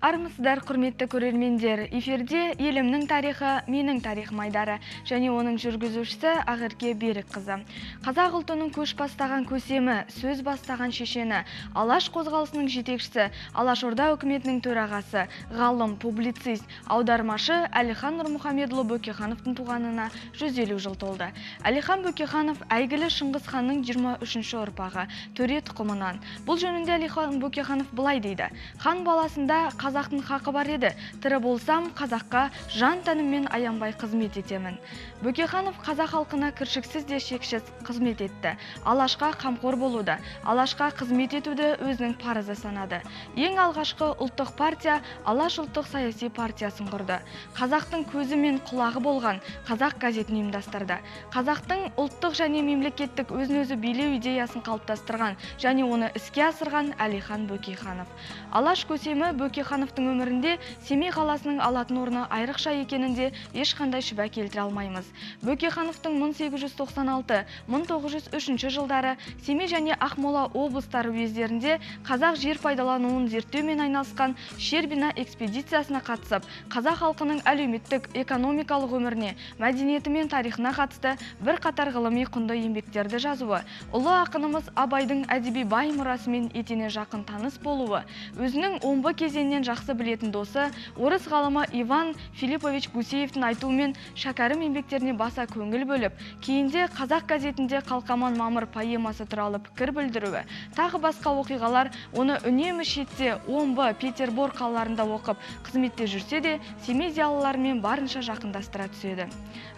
Армысыздар, құрметті көрермендер, эфирде елімнің тарихы, менің тарихым айдары және оның жүргізушісі Ақерке Берікқызы. Қазақ ұлтының көш бастаған көсемі, сөз бастаған шешені, Алаш қозғалысының жетекшісі, Алашорда үкіметінің төрағасы, ғалым, публицист, аудармашы Әлихан Нұрмұхамедұлы Бөкейхановтың туғанына 150 жыл толды. Әлихан Бөкейханов әйгілі Шыңғыс ханның 23-ші ұрпағы, төре тұқымынан. Бұл жөнінде Әлихан Бөкейханов былай дейді: хан баласында қазақтың хақы бар еді, тірі болсам қазаққа жан тәніммен аянбай қызмет етемін. Бөкейханов қазақ халқына кіршіксіз де шексіз қызмет етті. Алашқа қамқор болуды, Алашқа қызмет етуді өзінің парызы санады. Ең алғашқы ұлттық партия Алаш ұлттық саяси партиясын құрды. Қазақтың көзі мен құлағы болған Қазақ газетін ұйымдастырды. Қазақтың ұлттық және мемлекеттік өзін-өзі билеу идеясын қалыптастырған және оны іске асырған Әлихан Бөкейханов. Алаш көсемі Бөкейхановтың өмірінде Семей қаласының алатын орны айрықша екенінде ешқандай шүбә келтіре алмаймыз. Бөкейхановтың 1896-1903 жылдары Семей және Ақмола облыстары уездерінде қазақ жер пайдалануын зерттеумен айналысқан Щербина экспедициясына қатысып, қазақ халқының әлеуметтік, экономикалық өміріне, мәдениеті мен тарихына қатысты бірқатар ғылыми құнды еңбектерді жазуы, ұлы ақынымыз Абайдың әдеби бай мұрасымен етене жақын таныс болуы, өзінің омбы кезеңінен жақсы білетін досы, орыс ғалымы Иван Филиппович Гусеевтің айтуымен Шәкәрім еңбектеріне баса көңіл бөліп, кейінде Қазақ газетінде Қалқаман Мамыр поэмасы туралы пікір білдіруі, тағы басқа оқиғалар оны үнемі шетте Омбы, Петербор қалаларында оқып, қызметте жүрсе де, Семей зиялыларымен барынша жақындастыра түседі.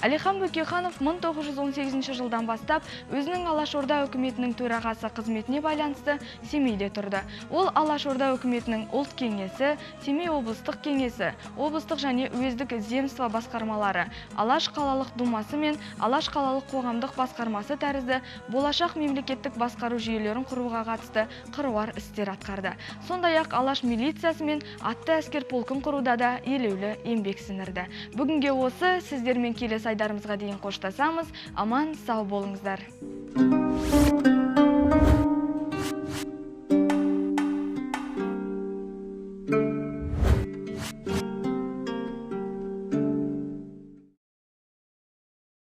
Әлихан Бөкейханов 1918 жылдан бастап өзінің Алашорда үкіметінің төрағасы қызметіне байланысты Семейде тұрды. Ол Алашорда үкіметінің ұлт кеңесі, Семей облыстық кеңесі, облыстық және уездік земство басқармалары, Алаш қалалық думасы мен Алаш қалалық қоғамдық басқармасы тәрізді болашақ мемлекеттік басқару жүйелерін құруға қатысты қыруар істер атқарды. Сондай-ақ Алаш милициясы мен атты әскер полкын құруда да елеулі еңбек сіңірді. Бүгінге осы, сіздермен келесі айдарымызға дейін қоштасамыз. Аман сау болыңыздар.